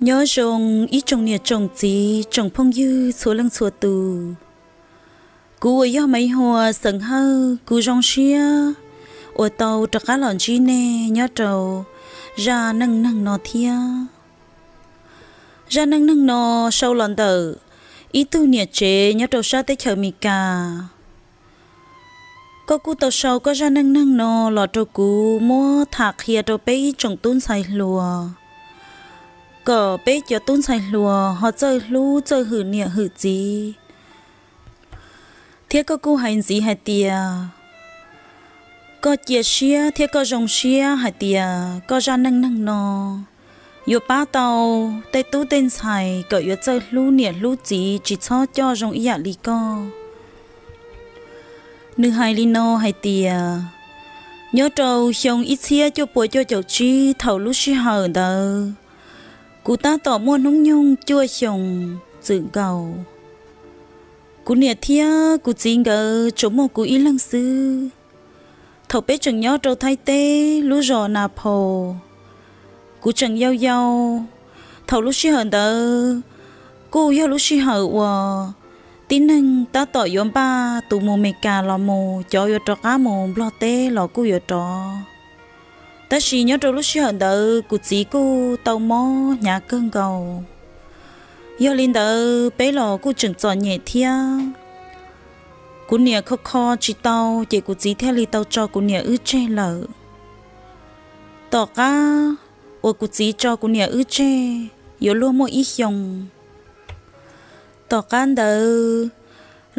Nyob zoo ib tsoom niam tsoom txiv tsoom phooj ywg txhua leej txhua tus. Kuv uas yog Maiv Huas xeem Hawj, kuv zoo siab uas tau rov qab los ntsib nej nyob rau zaj neej neeg no thiab. Zaj neej neeg no sau los ntawm ib tug niam tsev nyob rau sab teb chaws Amelikas. Koj kuj tau sau koj zaj neej neeg no los rau kuv muab tham qhia rau peb ib tsoom tub ntxhais hluas, kom peb cov tub ntxhais hluas ho txawj hlub txawj hwm niam hwm txiv. Thiab koj kuj hais ntxiv hais tias koj cia siab thiab koj zoo siab hais tias koj zaj neej neeg no yuav pab tau tej tub tej ntxhais kom yuav txawj hlub niam hlub txiv, tsis txhob coj zoo ib yam li koj. Nws hais li no hais tias, nyob rau xyoo ib txhiab cuaj pua cuaj caum tsib, thaum lub sij hawm ntawd kuv tab tom muaj hnub nyoog cuaj xyoos txwm nkaus. Kuv niam thiab kuv txiv nkawd tsuas muaj kuv ib leeg xwb. Thaum peb tseem nyob rau Thaib teb lub zos Nas Phaus, kuv tseem yau yau. Thaum lub sij hawm ntawd kuj yog lub sij hawm uas tib neeg tab tom yuav npaj tus mus Meskas los mus, cov yuav rov qab mus Nplog teb los kuj yuav rov. Tab sis nyob rau lub sij hawm ntawd kuv txiv kuj tau mob hnyav kawg nkaus. Yog li ntawd peb los kuj tseem txom nyem thiab. Kuv niam kho kho tsis tau, ces kuv txiv thiaj li tau tso kuv niam wb tseg lawm. Tom qab uas kuv txiv tso kuv niam wb tseg yuav luag muaj ib xyoos, tom qab ntawd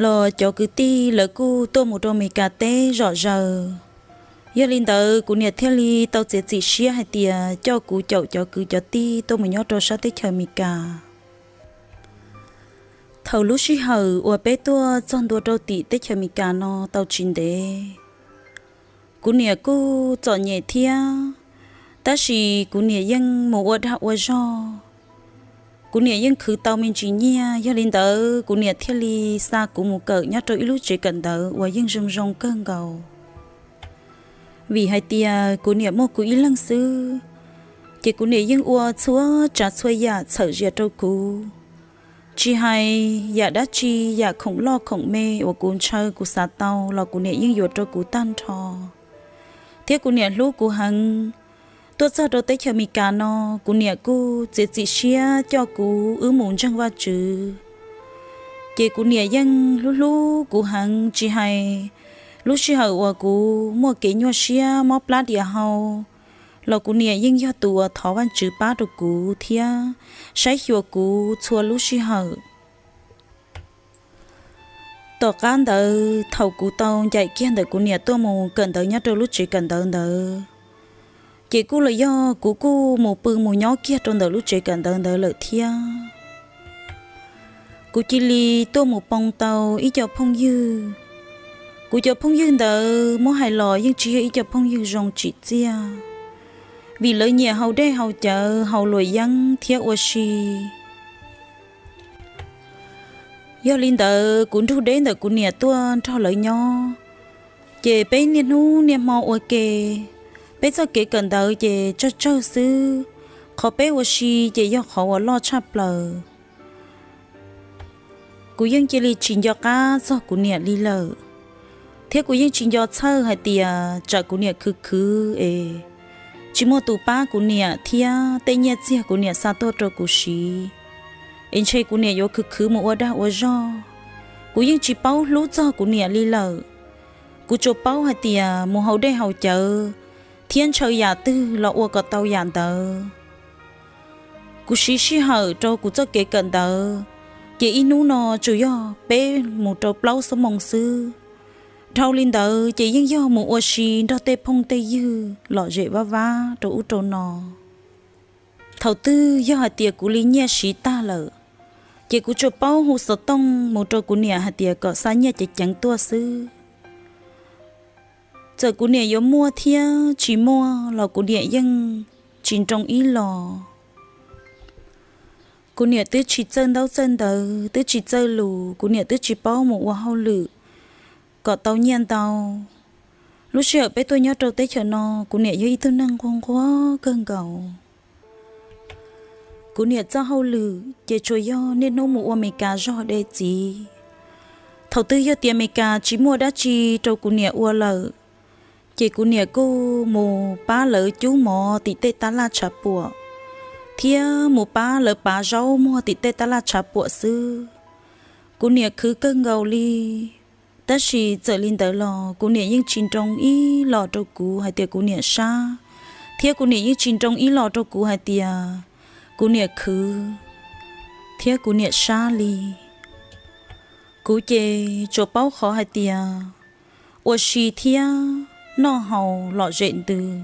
los cov kwv tij lawv kuj tuaj mus rau Amelikas teb zom zaws. Yog li ntawd kuv niam thiaj li tau txiav txim siab hais tias coj kuv caum cov kwv cov tij tuaj mus nyob rau sab teb chaws Amelikas. Thaum lub sij hawm uas peb tuaj txog ntua rau tim teb chaws Amelikas no tau tsis ntev, kuv niam kuj txom nyem thiab, tab sis kuv niam yeej mus ua dag ua zog. Kuv niam yeej khwv tau me ntsis nyiaj, yog li ntawd kuv niam thiaj li xa kuv mus kawm nyob rau ib lub tsev kawm ntawv uas yeej zoo zoo kawg nkaus. Vim hais tias kuv niam muaj kuv ib leeg xwb, ces kuv niam yeej ua txhua tsav txhua yam txhawm zias rau kuv. Tsis hais yam dab tsi, yam khoom loj khoom me uas kuv ntshaw kuv xav tau los kuv niam yeej yuav rau kuv tag nrho. Thiab kuv niam hlub kuv heev. Tuaj txog rau teb chaws Amelikas no, kuv niam kuj txiav txim siab coj kuv wb mus ntseeg Vajtswv. Ces kuv niam yeej hlub hlub kuv heev, tsis hais lub sij hawm uas kuv muaj kev nyuaj siab mob plab dias hau los kuv niam yeej yog tus uas thov Vajtswv pab rau kuv thiab saib xyuas kuv txhua lub sij hawm. Tom qab ntawd thaum kuv tau ncaim kiag ntawm kuv niam tuaj mus kawm ntawv nyob rau lub tsev kawm ntawv ntawd, ces kuj los yog kuv kuj mus pw mus nyob kiag rau ntawm lub tsev kawm ntawv ntawd lawm thiab. Kuv cia li tuaj mus poob tau ib co phooj ywg. Kuv cov phooj ywg ntawd muab hais los yeej tsis yog ib co phooj ywg zoo tsim txiaj, vim lawv nyiam haus dej haus cawv haus luam yeeb thiab ua si. Yog li ntawd kuv nrug deb ntawm kuv niam tuaj nrog lawv nyob, ces peb niaj hnub niaj hmo ua ke, peb txoj kev kawm ntawv ces tsawg tsawg xwb, qhov peb ua si ces yog qhov uas loj tshaj plaws. Kuv yeej cia li tsis nco qab txog kuv niam li lawm, thiab kuv yeej tsis nco txhawj hais tias tsam kuv niam khwv khwv es tsis muaj tus pab kuv niam thiab tej nyiaj txiag kuv niam xa tuaj rau kuv siv, es ntshe kuv niam yuav khwv khwv mus ua dag ua zog. Kuv yeej tsis paub hlub txog kuv niam li lawm. Kuv tsuas paub hais tias mus haus dej haus cawv thiab ntshaw yam twg los ua kom tau yam ntawd. Kuv siv sij hawm rau kuv txoj kev kawm ntawv, ces ib hnub no tsuas yog peb mus rau plaub xuab moos xwb. Dhau li ntawd ces yeej yog mus ua si nrog tej phooj tej ywg lom zem vaj vab rau ub rau no. Thaum twg yog hais tias kuv li nyiaj siv tag lawm, ces kuv tsuas paub hu xov tooj mus rau kuv niam hais tias kom xa nyiaj ceev ceev tuaj xwb. Txawm kuv niam yuav muaj thiab tsis muaj los kuv niam yeej tsis nroo ib los. Kuv niam twb tsis txawj ntaub txawj ntawv, twb tsis txawj lus, kuv niam twb tsis paub mus ua hauj lwm kom tau nyiaj ntau. Lub sij hawm peb tuaj nyob rau teb chaws no, kuv niam yog ib tug neeg nquag nquag kawg nkaus. Kuv niam txoj hauj lwm ces tsuas yog niaj hnub mus ua Meskas zog de txiv. Thaum twg yog tias Meskas tsis muaj dab tsi rau kuv niam ua lawm, ces kuv niam kuj mus pab lawv cub mov tim tej tab laj tshav puam, thiab mus pab lawv pav zaub muag tim tej tab laj tshav puam xwb. Kuv niam khwv kawg nkaus li. Tab sis txawm li ntawd los kuv niam yeej tsis nroo ib los rau kuv hais tias kuv niam sab, thiab kuv niam yeej tsis nroo ib los rau kuv hais tias kuv niam khwv thiab kuv niam sab li. Kuv ces tsuas paub qhov hais tias ua si thiab noj haus lom zem ntws,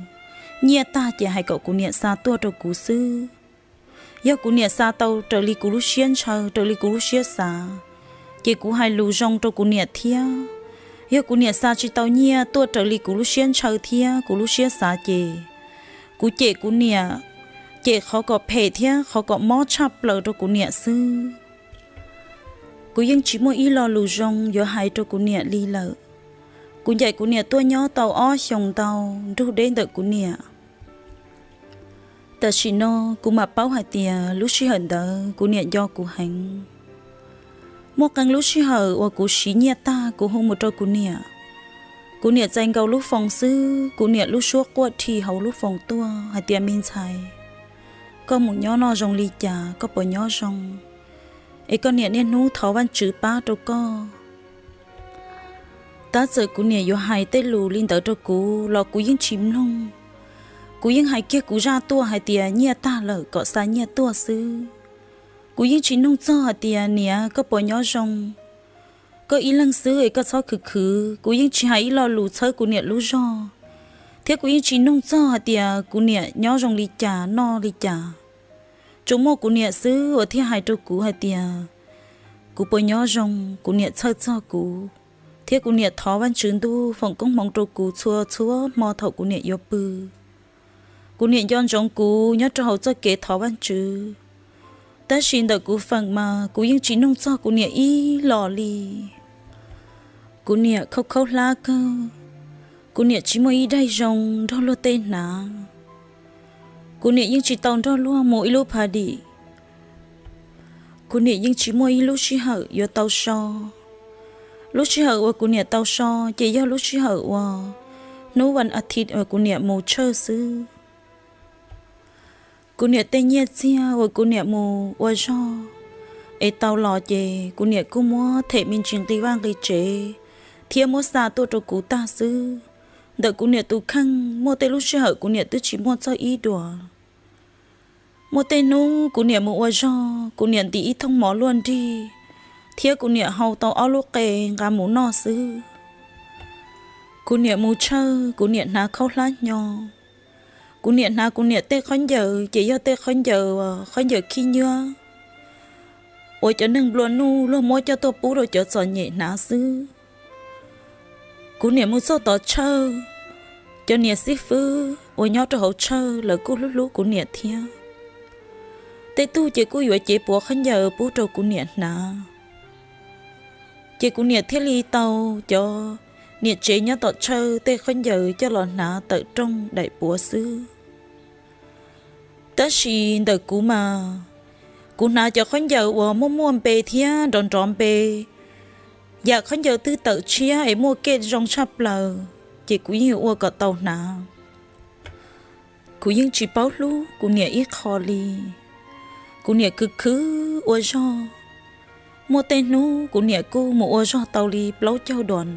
nyiaj tag ces hais kom kuv niam xa tuaj rau kuv xwb. Yog kuv niam xa tau raws li kuv lub siab ntshaw, raws li kuv lub siab xav, ces kuv hais lus zoo rau kuv niam thiab. Yog kuv niam xa tsis tau nyiaj tuaj raws li kuv lub siab ntshaw thiab kuv lub siab xav ces kuv cem kuv niam, cem qhov kom phem thiab qhov kom mob tshaj plaws rau kuv niam xwb. Kuv yeej tsis muaj ib lo lus zoo yuav hais rau kuv niam li lawm. Kuv ncaim kuv niam tuaj nyob tau ob xyoos ntau nrug deb ntawm kuv niam. Tam sim no kuv mam paub hais tias lub sij hawm ntawd kuv niam nco kuv heev. Muaj qee lub sij hawm uas kuv siv nyiaj tag kuv hu mus rau kuv niam, kuv niam txais nkaus lub foos xwb, kuv niam lub suab quaj rhi hauv lub foos tuaj hais tias, Me ntxhais, koj mus nyob noj zoo li cas, koj puas nyob zoo? Es koj niam niaj hnub thov Vajtswv pab rau koj? Tab txawm kuv niam yuav hais tej lus li ntawd rau kuv los kuv yeej tsis mloog. Kuv yeej hais kiag kuv zaj tuaj hais tias nyiaj tag lawm kom xa nyiaj tuaj xwb. Kuv yeej tsis nug txog hais tias, Niam, koj puas nyob zoo? Koj ib leeg xwb es koj txhob khwv khwv. Kuv yeej tsis hais ib lo lus txhawb kuv niam lub zog, thiab kuv yeej tsis nug txog hais tias kuv niam nyob zoo li cas noj li cas. Tsuas muaj kuv niam xwb uas thiaj hais rau kuv hais tias kuv puas nyob zoo, kuv niam txhawj txog kuv, thiab kuv niam thov Vajtswv ntuj foom koob hmoov rau kuv txhua txhua hmo thaum kuv niam yuav pw. Kuv niam nco ntsoov kuv nyob rau hauv txoj kev thov Vajtswv, tab sis ntawm kuv feem mas kuv yeej tsis nug txog kuv niam ib los li. Kuv niam khaub khaub hlab kawg, kuv niam tsis muaj ib daig zoo nrog luag tej hnav. Kuv niam yeej tsis tau nrog luag mus ib lub party. Kuv niam yeej tsis muaj ib lub sij hawm yuav tau so. Lub sij hawm uas kuv niam tau so ces yog lub sij hawm uas hnub vas as thiv uas kuv niam mus church xwb. Kuv niam tej nyiaj txiag uas kuv niam mus ua zog es tau los ces kuv niam kuj muab them me ntsis nqi vaj nqi tsev thiab muab xa tuaj rau kuv tag xwb. Ntawm kuv niam tus kheej muaj tej lub sij hawm kuv niam twb tsis muaj txog ib duas. Muaj tej hnub kuv niam mus ua zog, kuv niam ntim ib thooj mov luaj nrig thiab kuv niam hau tau ob lub qe nqa mus noj xwb. Kuv niam mus church, kuv niam hnav khaub hlab hnyo. Kuv niam hnav kuv niam tej khaub ncaws ces yog tej khaub ncaws, khaub ncaws khib nyiab uas cov neeg nplua nuj luag muab coj tuaj pub rau cov txom nyem hnav xwb. Kuv niam mus txog tom church, cov niam xib fwb uas nyob rau hauv church lawv kuj hlub hlub kuv niam thiab. Tej tug ces kuj yuav cev puav khaub ncaws pub rau kuv niam hnav. Ces kuv niam thiaj li tau cov niam tsev nyob tom church tej khaub ncaws coj los hnav tawm rooj daim puav xwb. Tab sis ntawm kuv mas, kuv hnav cov khaub ncaws uas muaj muaj npe thiab nrov nrov npe, yam khaub ncaws twg tawm tshiab es muaj kej zoo tshaj plaws, ces kuv yeej yuav ua kom tau hnav. Kuv yeej tsis paub hlub kuv niam ib qho li. Kuv niam khwv khwv ua zog. Muaj tej hnub kuv niam kuj mus ua zog tau li plaub caug duas,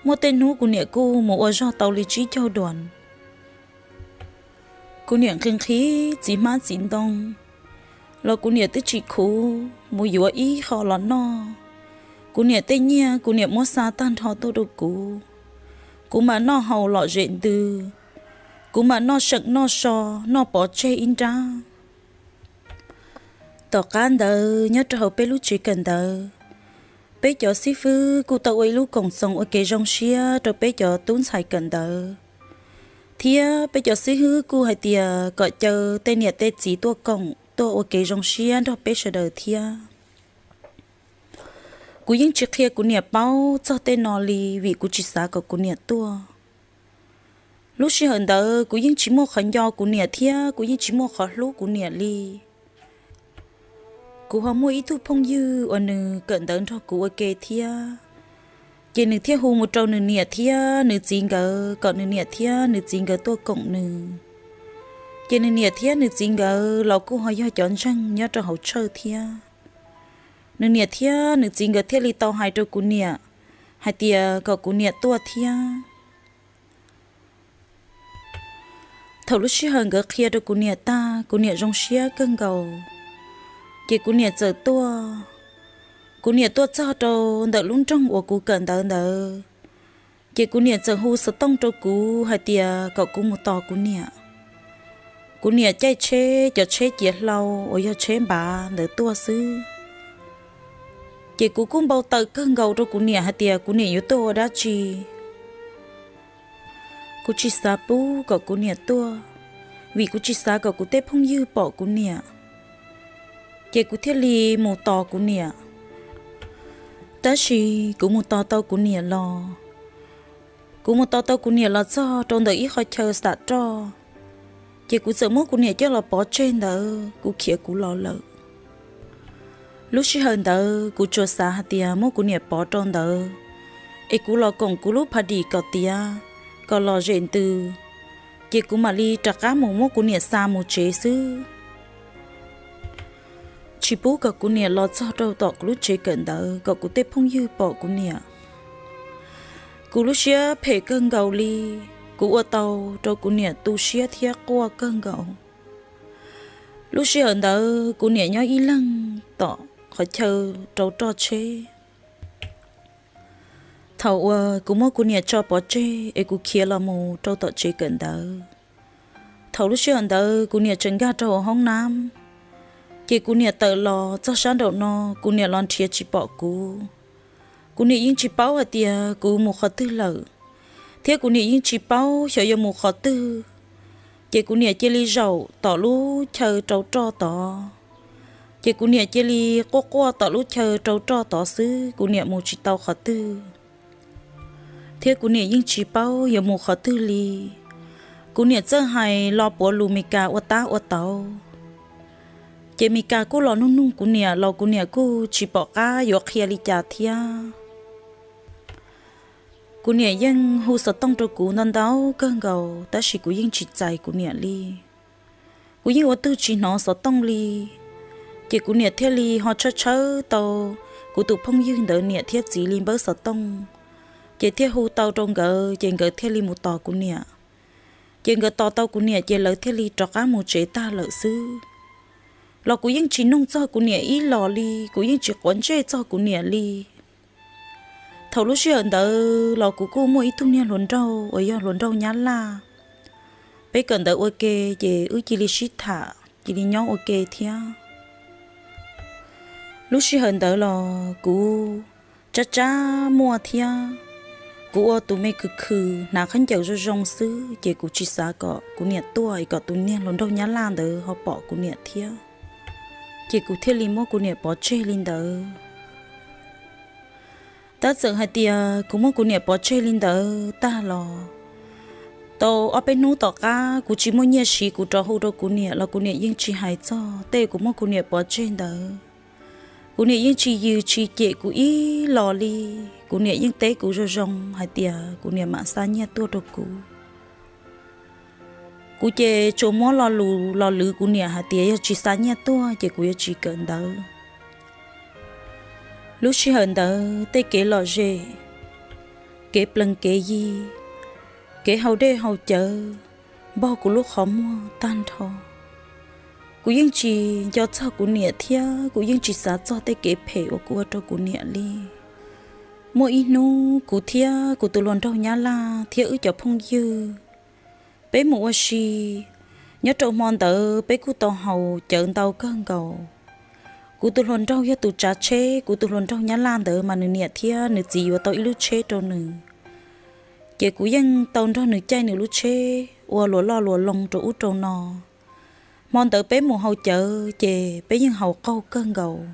muaj tej hnub kuv niam kuj mus ua zog tau li tsib caug duas. Kuv niam nqhis nqhis txiv hmab txiv ntoo los kuv niam twb tsis khuv mus yuav ib qho los noj. Kuv niam tej nyiaj kuv niam muab xa tag nrho tuaj rau kuv. Kuv mam noj haus lom zem ntws, kuv mam noj seem noj so, noj pov tseg ib nrab. Tom qab ntawd nyob rau hauv peb lub tsev kawm ntawv, peb cov xib fwb kuj tau ua ib lub koom txoos ua kev zoo siab rau peb cov tub ntxhais kawm ntawv, thiab peb cov xib fwb kuj hais tias kom caw tej niam tej txiv tuaj koom tuaj ua kev zoo siab nrog peb sawv daws thiab. Kuv yeej tsis qhia kuv niam paub txog tej no li vim kuv tsis xav kom kuv niam tuaj. Lub sij hawm ntawd kuv yeej tsis muaj qhov nco kuv niam thiab kuv yeej tsis muaj qhov hlub kuv niam li. Kuv ho muaj ib tug phooj ywg uas nws kawm ntawv nrog kuv ua ke thiab, ces nws thiaj hu mus rau nws niam thiab nws txiv nkawd kom nws niam thiab nws txiv nkawd tuaj koom nws. Ces nws niam thiab nws txiv nkawd los kuj ho yog cov ntseeg nyob rau hauv church thiab. Nws niam thiab nws txiv nkawd thiaj li tau hais rau kuv niam hais tias kom kuv niam tuaj thiab. Thaum lub sij hawm nkawd qhia rau kuv niam tag, kuv niam zoo siab kawg nkaus, ces kuv niam txawm tuaj. Kuv niam tuaj txog rau ntawm lub nroog uas kuv kawm ntawv ntawd, ces kuv niam txawm hu xov tooj rau kuv hais tias kom kuv mus tos kuv niam. Kuv niam caij tsheb, cov tsheb ciav hlau uas yog tsheb npav ntawd tuaj xwb. Ces kuv kuj npau taws kawg nkaus rau kuv niam hais tias kuv niam yuav tuaj ua dab tsi. Kuv tsis xav pub kom kuv niam tuaj, vim kuv tsis xav kom kuv tej phooj ywg pom kuv niam, ces kuv thiaj li mus tos kuv niam. Tab sis kuv mus tos tau kuv niam los, kuv mus tos tau kuv niam los txog rau ntawm ib qhov chaw xam roj, ces kuv txawm muab kuv niam coj los pov tseg ntawd, kuv khiav kuv los lawm. Lub sij hawm ntawd kuv tsuas xav hais tias muab kuv niam pov rau ntawd, es kuv los koom kuv lub pha dim kom tiav, kom los zem ntws, ces kuv mam li rov qab mus muab kuv niam xa mus tsev xwb. Tsis pub kom kuv niam los txog rau tom kuv lub tsev kawm ntawv kom kuv tej phooj ywg pom kuv niam. Kuv lub siab phem kawg nkaus li, kuv ua tau rau kuv niam tu siab thiab quaj kawg nkaus. Lub sij hawm ntawd kuv niam nyob ib leeg tom qhov chaw rau roj tsheb. Thaum uas kuv muab kuv niam tso pov tseg es kuv khiav los mus rau tom tsev kawm ntawv, thaum lub sij hawm ntawd kuv niam tseem nkag rau hauv hoob nab, ces kuv niam tawm los txog sab nraum no, kuv niam los nrhiav tsis pom kuv. Kuv niam yeej tsis paub hais tias kuv mus qhov twg lawm, thiab kuv niam yeej tsis paub xyov yuav mus qhov twg. Ces kuv niam cia li zaum tom lub chaw rau roj tod, ces kuv niam cia li quaj quaj tom lub chaw rau roj tod xwb, kuv niam mus tsis tau qhov twg. Thiab kuv niam yeej tsis paub yuav mus qhov twg li. Kuv niam txawj hais lo puav lus Mes Kas ua tab ua tauv, ces Mes Kas kuj los nug nug kuv niam los kuv niam kuj tsis pom qab yuav qhia li cas thiab. Kuv niam yeej hu xov tooj rau kuv ntau ntau kawg nkaus, tab sis kuv yeej tsis txais kuv niam li. Kuv yeej ua twj tsis hnov xov tooj li. Ces kuv niam thiaj li ho tshawb tshawb tau kuv tus phooj ywg ntawd niam thiab txiv li npawb xov tooj, ces thiaj hu tau rau nkawd, ces nkawd thiaj li mus tos kuv niam. Ces nkawd tos tau kuv niam ces lawv thiaj li rov qab mus tsev tag lawm xwb. Los kuv yeej tsis nug txog kuv niam ib los li, kuv yeej tsis quav ntsej txog kuv niam li. Thaum lub sij hawm ntawd los kuv kuj muaj ib tug niag hluas nraug uas yog hluas nraug Nyab Laj, peb kawm ntawv ua ke, ces wb cia li sib tham cia li nyob ua ke thiab. Lub sij hawm ntawd los kuv tsab tsab muaj thiab, kuv ua tus me khwv khwv hnav khaub ncaws zoo zoo xwb, ces kuv tsis xav kom kuv niam tuaj es kom tus niag hluas nraug Nyab Laj ntawd ho pom kuv niam thiab, ces kuv thiaj li muab kuv niam pov tseg li ntawd. Tab txawm hais tias kuv muab kuv niam pov tseg li ntawd tag los, tau ob peb hnub tom qab kuv tsis muaj nyiaj siv, kuv rov hu rau kuv niam los kuv niam yeej tsis hais txog tej kuv muab kuv niam pov tseg ntawd. Kuv niam yeej tsis yws tsis cem kuv ib los li, kuv niam yeej teb kuv zoo zoo hais tias kuv niam mam xa nyiaj tuaj rau kuv. Kuv ces tsuas muab lo lus los lwv kuv niam hais tias yog tsis xa nyiaj tuaj ces kuv yuav tsis kawm ntawv. Lub sij hawm ntawd tej kev lom zem, kev plees kev yi, kev haus dej haus cawv npog kuv lub qhov muag tag nrho. Kuv yeej tsis nco txog kuv niam thiab kuv yeej tsis xav txog tej kev phem uas kuv ua rau kuv niam li. Muaj ib hnub kuv thiab kuv tus hluas nraug Nyab Laj thiab wb cov phooj ywg, peb mus ua si. Nyob rau hmo ntawd peb kuj tau haus cawv ntau kawg nkaus. Kuv tus hluas nraug yog tus tsav tsheb, kuv tus hluas nraug Nyab Laj ntawd mas nws niam thiab nws txiv yuav tau ib lub tsheb rau nws, ces kuv yeej tau nrog nws caij nws lub tsheb ua luas loj luas loo rau ub rau no. Hmo ntawd peb mus haus cawv ces peb yeej haus qaug kawg nkaus.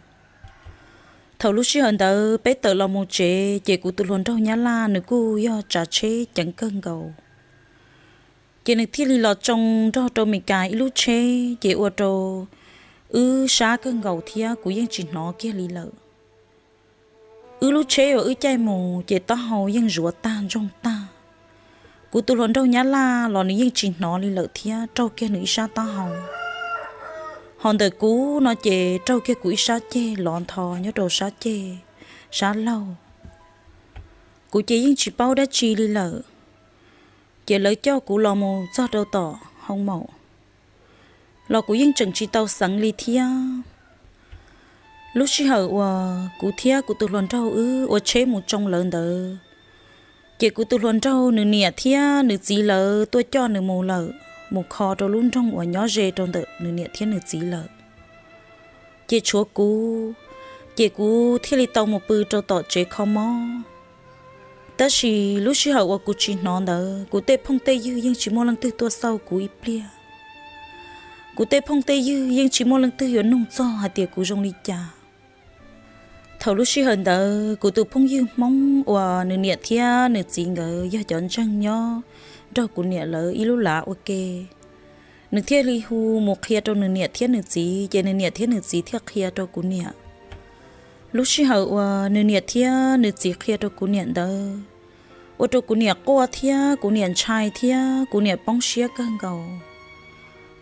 Thaum lub sij hawm ntawd peb tawm los mus tsev ces kuv tus hluas nraug Nyab Laj nws kuj yog tsav tsheb ceev kawg nkaus, ces nws thiaj li los tsoo nrog rau Mes Kas ib lub tsheb, ces ua rau Wb sab kawg nkaus thiab kuv yeej tsis hnov kiag li lawm. Wb lub tsheb uas wb caij mus ces taub hau yeej zuav tag ntsoog tag. Kuv tus hluas nraug Nyab Laj los nws yeej tsis hnov li lawm thiab raug kiag nws ib sab taub hau. Ho ntawm kuv no ces raug kiag kuv ib sab ceg lov ntho nyob rau sab ceg, sab laug. Kuv ces yeej tsis paub dab tsi li lawm. Ces lawv coj kuv los mus txog rau tom hoo maum los kuv yeej tseem tsis tau xeev li thiab. Lub sij hawm uas kuv thiab kuv tus hluas nraug wb ua tsheb mus tsoo lawv ntawd, ces kuv tus hluas nraug nws niam thiab nws txiv lawv tuaj coj nws mus lawm, mus kho rau lub nroog uas nyob ze rau ntawm nws niam thiab nws txiv lawm. Ces tshuav kuv, ces kuv thiaj li tau mus pw rau tom tsev kho mob. Tab sis lub sij hawm uas kuv tsis hnov ntawd, kuv tej phooj tej ywg yeej tsis muaj leej twg tuaj xauj kuv ib pliag. Kuv tej phooj tej ywg yeej tsis muaj leej twg yuav nug txog hais tias kuv zoo li cas. Thaum lub sij hawm ntawd kuv tus phooj ywg Hmoob uas nws niam thiab nws txiv nkawd yog cov ntseeg nyob nrog kuv niam lawv ib lub lav ua ke, nws thiaj li hu mus qhia rau nws niam thiab nws txiv, ces nws niam thiab nws txiv thiaj qhia rau kuv niam. Lub sij hawm uas nws niam thiab nws txiv qhia rau kuv niam ntawd, ua rau kuv niam quaj thiab kuv niam ntshai thiab kuv niam poob siab kawg nkaus.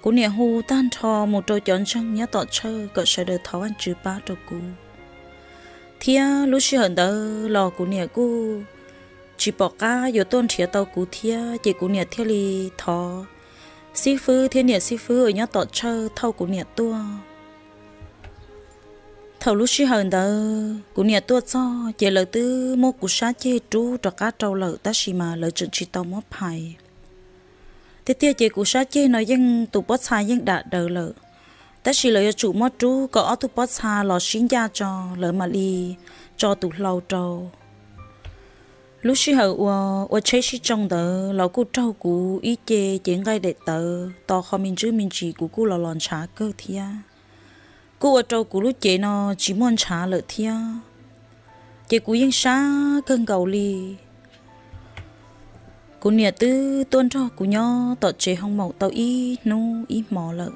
Kuv niam hu tag nrho mus rau cov ntseeg nyob tom Tshawj kom sawv daws thov Vajtswv pab rau kuv. Thiab lub sij hawm ntawd los kuv niam kuj tsis pom qab yuav tuaj nrhiav tau kuv thiab, ces kuv niam thiaj li thov xib fwb thiab niam xib fwb uas nyob tom Tshawj thauj kuv niam tuaj. Thaum lub sij hawm ntawd kuv niam tuaj txog ces lawv twb muab kuv sab ceg rub rov qab rau lawm, tab sis mas lawv tseem tsis tau muab phais. Tiag tiag ces kuv sab ceg no yeej tus pob txha yeej dam daws lawm, tab sis lawv yuav tsum muab rub kom ob tug pob txha los sib ncaj tso, lawv mam li tso tus hlau rau. Lub sij hawm uas ua tsheb sib tsoo ntawd los kuj raug kuv ib ce cev nqaij daim tawv to qhov me ntsis me ntsis, kuv kuj los los ntshav kawg thiab. Kuj ua rau kuv lub cev no tsis muaj ntshav lawm thiab, ces kuv yeej sab kawg nkaus li. Kuv niam twb tuaj nrog kuv nyob tom tsev hoo maum tau ib hnub ib hmo lawm,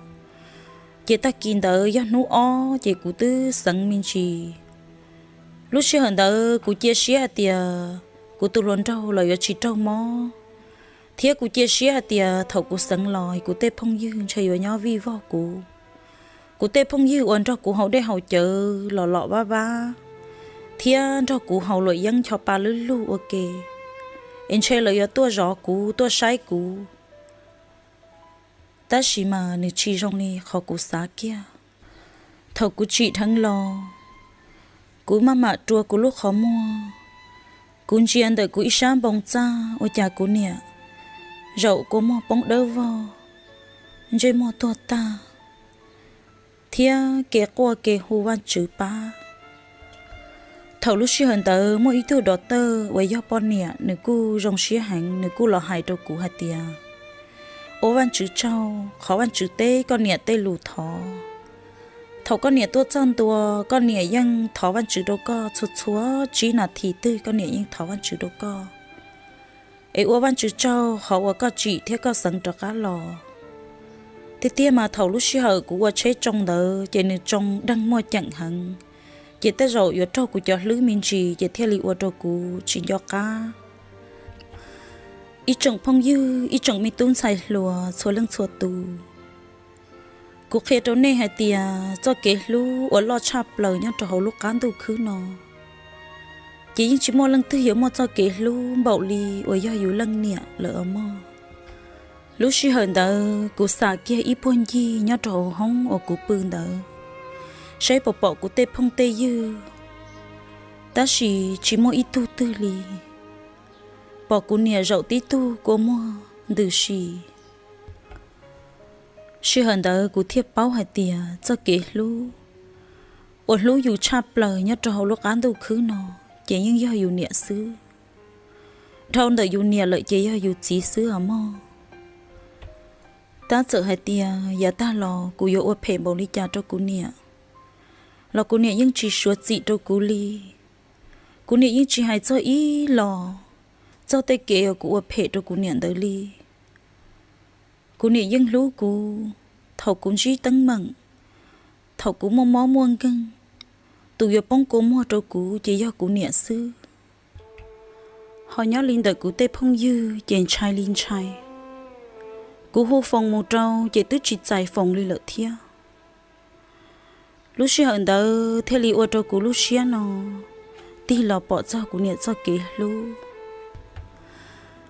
ces tag kis ntawd yog hnub ob ces kuv twb xeev me ntsis. Lub sij hawm ntawd kuv cia siab hais tias kuv tus hluas nraug los yuav tsis raug mob, thiab kuv cia siab hais tias thaum kuv xeev los kuv tej phooj ywg ntshe yuav nyob vij vog kuv. Kuv tej phooj ywg uas nrog kuv haus dej haus cawv los lom vab vab, thiab nrog kuv haus luam yeeb ncho pa lwb lug ua ke, es ntshe lawv yuav tuaj zov kuv tuaj saib kuv. Tab sis mas nws tsis zoo li qhov kuv xav kiag. Thaum kuv tsim dheev los, kuv maj mam rua kuv lub qhov muag, kuv ntsia ntawm kuv ib sab npoo txaj ua cas kuv niam zaum kua muag poob dawb vog, ntsej muag tuag tag, thiab kev quaj kev hu Vajtswv pab. Thaum lub sij hawm ntawd muaj ib tug dov tawj uas yog poj niam, nws kuj zoo siab heev, nws kuj los hais rau kuv hais tias, ua Vajtswv tsaug qhov Vajtswv teb koj niam tej lus thov. Thaum koj niam tuaj txog ntua, koj niam yeej thov Vajtswv rau koj txhua txhua tsib nas this twg koj niam yeej thov Vajtswv rau koj. Es ua Vajtswv tsaug qhov uas koj tsim thiab koj xeev rov qab los. Tiag tiag mas thaum lub sij hawm kuv ua tsheb tsoo ntawd ces nws tsoo deeg muaj ceem heev, ces tej zaum yuav raug kuv cov hlwb me ntsis ces thiaj li ua rau kuv tsis nco qab. Ib tsoom phooj ywg, ib tsoom me tub ntxhais hluas txhua leej txhua tus, kuv qhia rau nej hais tias txoj kev hlub uas loj tshaj plaws nyob rau hauv lub qab ntuj khwb no, ces yeej tsis muaj leej twg yuav muaj txoj kev hlub npaum li uas yog yus leej niam lawm os mog. Lub sij hawm ntawd kuv xam kiag ib puag ncig nyob rau hauv hoob uas kuv pw ntawd, saib puas pom kuv tej phooj tej ywg, tab sis tsis muaj ib tug twg li. Pom kuv niam zaum tib tug kua muag ntws si. Sij hawm ntawd kuv thiaj paub hais tias txoj kev hlub uas hlub yus tshaj plaws nyob rau hauv lub qab ntuj khwb no ces yeej yog yus niam xwb. Dhau ntawm yus niam lawm ces yog yus txiv xwb os mog. Tab txawm hais tias yav tag los kuv yuav ua phem npaum li cas rau kuv niam los kuv niam yeej tsis suav txim rau kuv li. Kuv niam yeej tsis hais txog ib los txog tej kev uas kuv ua phem rau kuv niam ntawd li. Kuv niam yeej hlub kuv. Thaum kuv ntsib teeb meem, Thaum kuv muaj mob muaj nkeeg, tus yuav poob kua muag rau kuv ces yog kuv niam xwb. Ho nyob li ntawm kuv tej phooj ywg ces ntshai li ntshai. Kuv hu foos mus rau ces twb tsis txais foos li lawm thiab. Lub sij hawm ntawd thiaj li ua rau kuv lub siab no tig los pom txog kuv niam txoj kev hlub.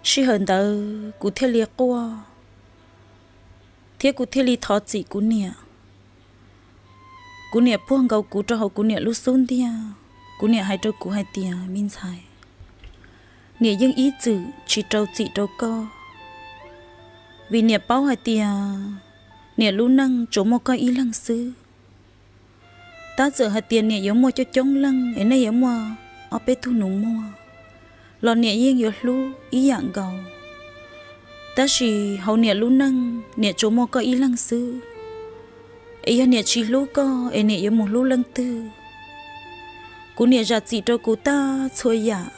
Sij hawm ntawd kuv thiaj li quaj, thiab kuv thiaj li thov txim kuv niam. Kuv niam puag nkaus kuv rau hauv kuv niam lub xub ntiag, kuv niam hais rau kuv hais tias, me ntxhais, niam yeej ib txwm tsis rau txim rau koj, vim niam paub hais tias niam lub neej tsuas muaj koj ib leeg xwb. Tab txawm hais tias niam yuav muaj coob coob leej es nej yuav muaj ob peb tug nus muag los niam yeej yuav hlub ib yam nkaus. Tab sis hauv niam lub neej niam tsuas muaj koj ib leeg xwb, es yog niam tsis hlub koj es niam yuav mus hlub leej twg? Kuv niam zam txim rau kuv tag txhua yam.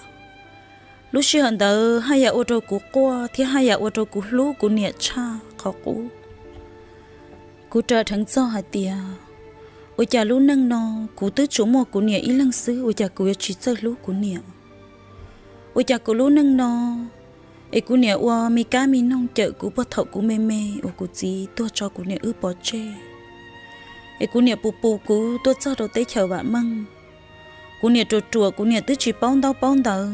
Lub sij hawm ntawd haj yam ua rau kuv quaj thiab haj yam ua rau kuv hlub kuv niam tshaj qhov qub. Kuv raws dheev txog hais tias, ua cas lub neej no kuv twb tsuas muaj kuv niam ib leeg xwb, ua cas kuv yuav tsis txawj hlub kuv niam? Ua cas kuv lub neej no es kuv niam ua me kab me noog cawm kuv puag thaum kuv me me uas kuv txiv tuag tso kuv niam wb pov tseg, es kuv niam pus pus kuv tuaj txog rau teb chaws vam meej. Kuv niam ruam ruam, kuv niam twb tsis paub ntaub paub ntawv,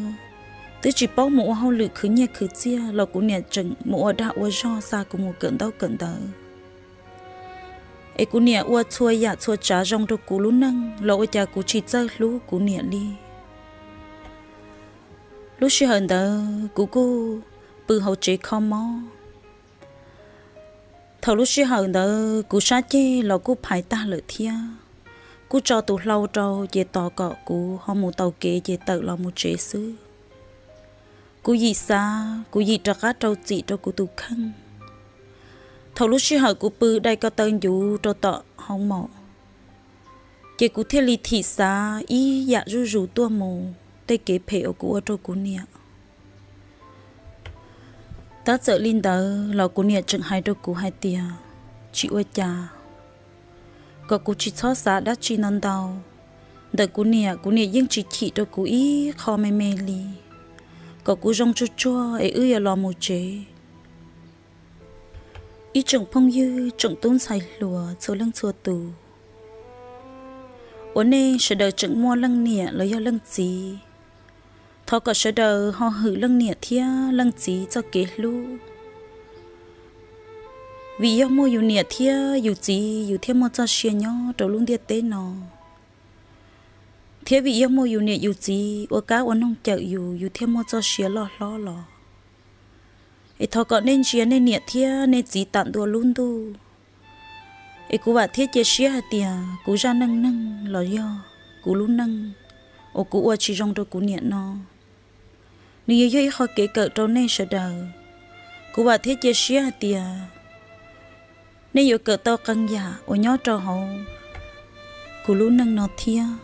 twb tsis paub mus ua hauj lwm khwv nyiaj khwv txiaj los kuv niam tseem mus ua dag ua zog xa kuv mus kawm ntaub kawm ntawv. Es kuv niam ua txhua yam txhua tsav zoo rau kuv lub neej los ua cas kuv tsis txawj hlub kuv niam li. Lub sij hawm ntawd kuv kuj pw hauv tsev kho mob. Thaum lub sij hawm ntawd kuv sab ceg los kuj phais tag lawm thiab, kuj tso tus hlau rau ces tos kom kuv ho mus taus kev ces tawm los mus tsev xwb. Kuv yim xav, kuv yim rov qab rau txim rau kuv tus kheej. Thaum lub sij hawm kuv pw dai ko taw ncuv rau tom hoo maum, ces kuv thiaj li thim xav ib yam zuj zus tuaj mus tej kev phem uas kuv ua rau kuv niam. Tab txawm li ntawd los kuv niam tseem hais rau kuv hais tias, tsis ua cas, kom kuv tsis txhob xav dab tsi ntau ntau. Ntawm kuv niam, kuv niam yeej tsis chim rau kuv ib qho me me li, kom kuv zoo tsuag tsuag es wb yuav los mus tsev. Ib tsoom phooj ywg tsoom tub ntxhais hluas txhua leej txhua tus uas nej sawv daws tseem muaj leej niam los yog leej txiv, thov kom sawv daws ho hwm leej niam thiab leej txiv txoj kev hlub. Vim yog muaj yus niam thiab yus txiv yus thiaj muaj txoj sia nyob rau lub ntiaj teb no, thiab vim yog muaj yus niam yus txiv ua kab ua noog cawm yus yus thiaj muaj txoj sia loj hlob los. Es thov kom nej ntsia nej niam thiab nej txiv tam ntua lub ntuj. Es kuv vam thiab cia siab hais tias kuv zaj neej neeg los yog kuv lub neej uas kuv ua tsis zoo rau kuv niam no, nws yuav yog ib qho kev kawm rau nej sawv daws. Kuv vam thiab cia siab hais tias nej yuav kawm tau qee yam uas nyob rau hauv kuv lub neej no thiab.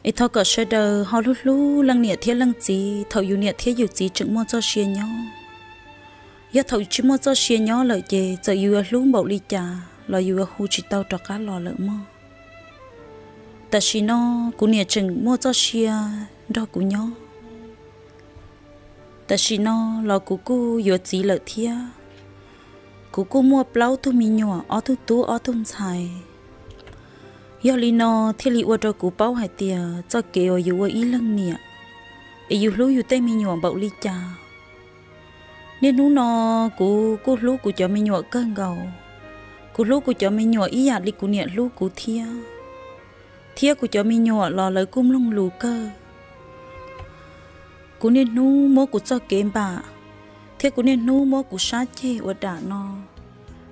Es thov kom sawv daws ho hlub hlub leej niam thiab leej txiv thaum yus niam thiab yus txiv tseem muaj txoj sia nyob. Yog thaum tsis muaj txoj sia nyob lawm ces txawm yus yuav hlub npaum li cas los yus yuav hu tsis tau rov qab los lawm mog. Tam sim no kuv niam tseem muaj txoj sia nrog kuv nyob. Tam sim no los kuv kuj yuav txiv lawm thiab. Kuv kuj muaj plaub tug me nyuam, ob tug tub ob tug ntxhais. Yog li no thiaj li ua rau kuv paub hais tias txoj kev uas yus ua ib leej niam es yus hlub yus tej me nyuam npaum li cas. Niaj hnub no kuv kuj hlub kuv cov me nyuam kawg nkaus. Kuv hlub kuv cov me nyuam ib yam li kuv niam hlub kuv thiab. Thiab kuv cov me nyuam los lawv kuj mloog lus kawg. Kuv niaj hnub muab kuv txoj kev npam, thiab kuv niaj hnub muab kuv sab ceg ua dam no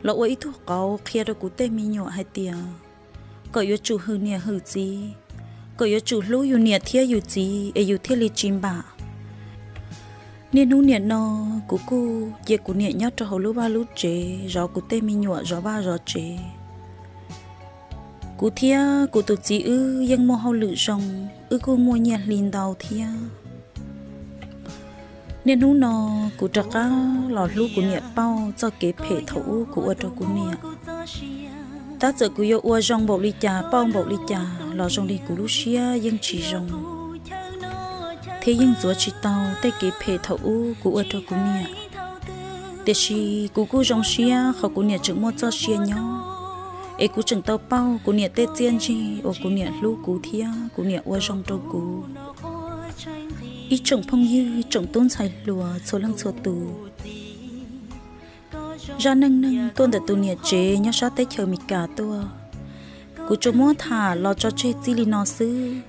los ua ib tug qauv qhia rau kuv tej me nyuam hais tias kom yuav tsum hwm niam hwm txiv, kom yuav tsum hlub yus niam thiab yus txiv es yus thiaj li tsis npam. Niaj hnub niam no kuv kuj cia kuv niam nyob rau hauv lub vaj lub tsev zov kuv tej me nyuam zov vaj zov tsev. Kuv thiab kuv tus txiv wb yeej muaj hauj lwm zoo, wb kuj muaj nyiaj hli ntau thiab. Niaj hnub no kuv rov qab los hlub kuv niam pauj txoj kev phem thaum ub kuv ua rau kuv niam. Tab txawm kuv yuav ua zoo npaum li cas, pauj npaum li cas los zoo li kuv lub siab yeej tsis zoo, thiab yeej ntxuav tsis tau tej kev phem thaum ub kuv ua rau kuv niam. Tiam sis kuv kuj zoo siab qhov kuv niam tseem muaj txoj sia nyob, es kuv tseem tau pauj kuv niam tej txiaj ntsig uas kuv niam hlub kuv thiab kuv niam ua zoo rau kuv. Ib tsoom phooj ywg, tsoom tub ntxhais hluas txhua leej txhua tus, zaj neej neeg tuaj ntawm tus niam tsev nyob sab teb chaws Meskas tuaj, kuv tsuas muab tham los tso tseg txij li no xwb.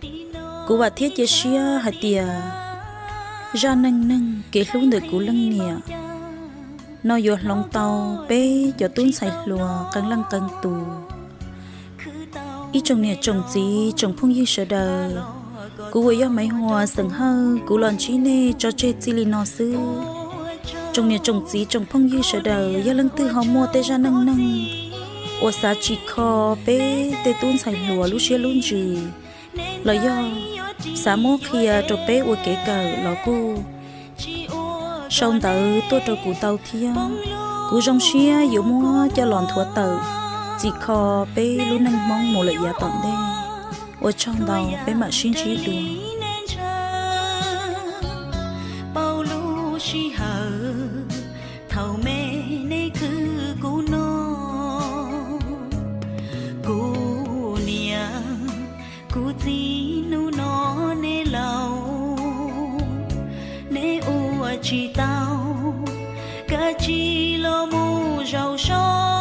Kuv vam thiab cia siab hais tias zaj neej neeg kev hlub ntawm kuv leej niam no yuav hloov tau peb cov tub ntxhais hluas qee leej qee tus. Ib tsoom niam tsoom txiv tsoom phooj ywg sawv daws, kuv uas yog Maiv Huas xeem Hawj, kuv los ntsib nej tso tseg txij li no xwb. Tsoom niam tsoom txiv tsoom phooj ywg sawv daws, yog leej twg ho muaj tej zaj neej neeg uas xav tsim kho peb tej tub ntxhais hluas lub siab lub ntsws, los yog xav muab qhia rau peb ua kev kawm los kuj sau ntawv tuaj rau kuv tau thiab. Kuv zoo siab yuav muab coj los nthuav tawm txhim kho peb lub neej Hmoob mus lawm yav tom ntej. Ua tsaug ntau, peb mam sib ntsib dua. Pauj lub sij hawm thaum me nej khwv kuv no, kuv niam kuv txiv, hnub no nej laus, nej ua tsis tau, kav tsij los mus zaum so.